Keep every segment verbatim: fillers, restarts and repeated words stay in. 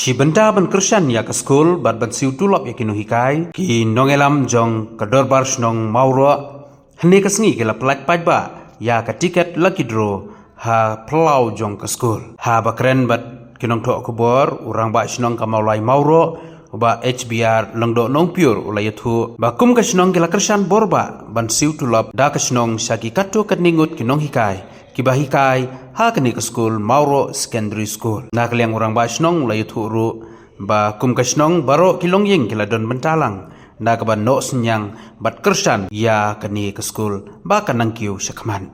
Shi bynta ban kyrshan ïa ka skul bad ban siew tulop ïa ki nonghikai, ki nongïalam jong ka Dorbar Shnong Mawroh hynne ka sngi ki la pynlait paidbah ïa ka tiket lucky draw ha phyllaw jong ka skul. Haba kren bad ki nongthoh khubor, u Rangbah Shnong ka Mawlai Mawroh, u Bah H B R Lyngdoh Nongpyiur, u la ïathuh ba kum ka shnong ki la kyrshan bor bah ban siew tulop da ka shnong sha ki katto katne ngut ki nonghikai kiba hikai ha kane ka skul, Mawroh Secondary School. Na ka liang u Rangbah Shnong u la ïathuh ruh ba kum ka shnong, baroh ki longïing ki la don bynta lang da kaba noh synñiang bad kyrshan ïa kane ka skul ba kan nang kiew shakhmat.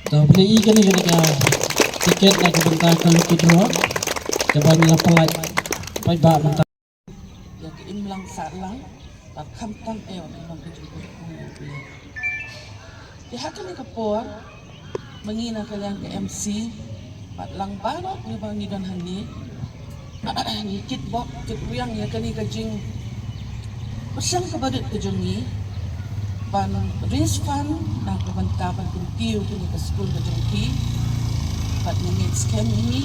To, phi i kane, kane ka tiket na ka bynta ka lucky draw kaba ngi la pynlait paidbah mynta. Ïa ka imlang sahlang bad khamtam eh wan long ka jingkyrkhu ïa U Blei. Te ha kane ka por, ma ngi na ka liang ka M C bad lang baroh ngi ba ngi don hangne, ngi kitbok kitrwiang ïa kane ka jingpyrshang kaba rit ka jong ngi ban raise fund na ka bynta ban kyntiew kane ka skul ka jong ki. Bad ngi ngeit skhem hi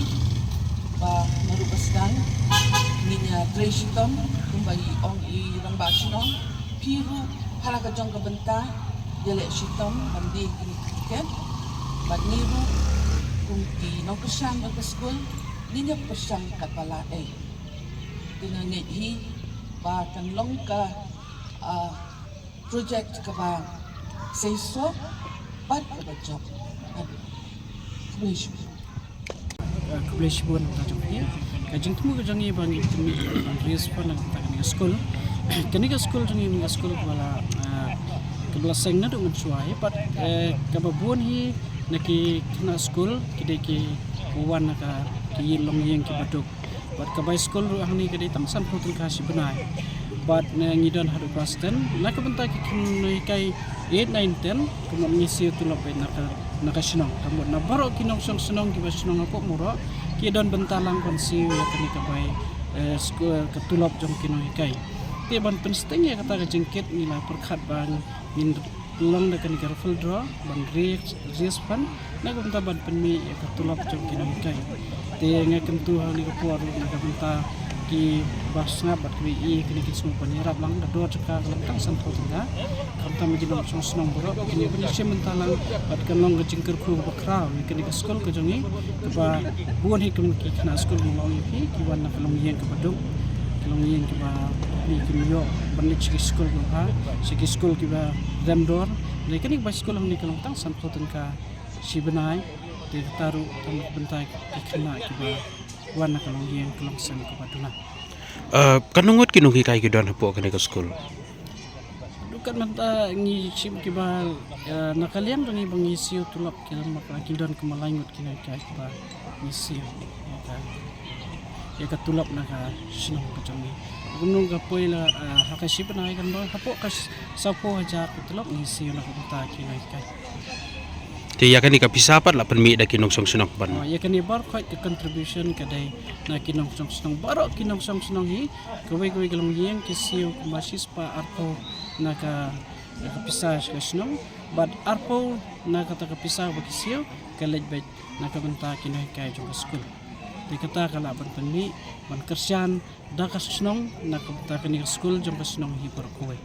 ba naduh ba sdang ngin ïa trei shitom kumba i ong i Rangbah Shnong. Phi ruh ha la ka jong ka bynta ïaleh shitom ban die kine ki tiket. Bad ngi ruh kum ki nongkyrshan jong ka skul ngin ïa pyrshang katba lah eh. Te nga ngeit hi ba kan long ka, ah, project kaba seisoh bad kaba jop. Khublei shibun. Ah, khublei shibun na ka jong phi. Ka jingthmu ka jong ngi ba ngi pynmih ban raise fund na ka bynta kane ka skul. Kane ka skul jong ngi ka skul kaba la, ah, kaba la seng naduh mynshuwa hi, bad, eh, kaba bun hi na ki khynnah skul ki dei ki wan na ka, ki longïing kiba duk. Bad ka bai skul ruh hangne ka dei tang sanphew tyngka shi bnai. Bad, eh, ngi don haduh class ten. Na ka bynta ki khynnah hikai eight, nine, ten, ka mut ngi siew tulop beit na ka, na ka shnong. Ka mut na baroh ki nongshong shnong kiba shnong hapoh Mawroh ki don bynta lang ban siew ïa kane ka bai, eh, skul, ka tulop jong ki nonghikai. Te ban pynsting ïa kata ka jingkit ngi la pyrkhat ba ngin long da kane ka raffle draw ban raise, raise fund na ka bynta ban pynmih ïa ka tulop jong ki nonghikai. Te nga kyntu ha kane ka por ruh na ka bynta kiba sngap bad kiba ïohi ïa kane ka sngewbha ban ïarap lang da dor jong ka ka long tang sanphew tyngka. Khamtam ïa ki nongshong shnong baroh kine ba ngi shim bynta lang bad kan long ka jingkyrkhu kaba khraw ïa kane ka skul ka jong ngi kaba bun hi kum ki khynnah skul ba nga ong ïa phi ki wan na ka longïing kaba duk, ka longïing kaba phi kim ïoh ban leit sha ki skul kiba bha, sha ki skul kiba rem dor. Dei kane ka bai skul hangne ka long tang sanphew tyngka shi bnai. Te kata ruh tang na ka bynta ki khynnah kiba wan na ka longïing ka longsem kaba duna. Eh, katno ngut ki nonghikai ki don hapoh kane ka skul? Haduh katne mynta ngi shim kiba, eh, na ka liang jong ngi ba ngi siew tulop ki don, ki don kumba lai ngut ki nonghikai kiba ngi siew ïa ka, ïa ka tulop na ka shnong ka jong ngi. Kumno ka poi la, eh, ha ka shi bnai kan ba hapoh ka s-, sawphew hajar ka tulop ngi siew na ka bynta ki nonghikai. Te ïa kane ka pisa pat la pynmih da ki nongshong shnong ban. Oh, ïa kane baroh khoit ka contribution ka dei na ki nongshong shnong, baroh ki nongshong shnong hi, kawei kawei ka longïing ki siew kumba shispah arphew na ka, na ka pisa sha ka shnong, bad arphew na kata ka pisa ba ki siew ka leit beit na ka bynta ki nonghikai jong ka skul. Te kata ka lah ban pynmih ban kyrshan da ka shnong na ka bynta kane ka skul jong ka shnong hi baroh kawei.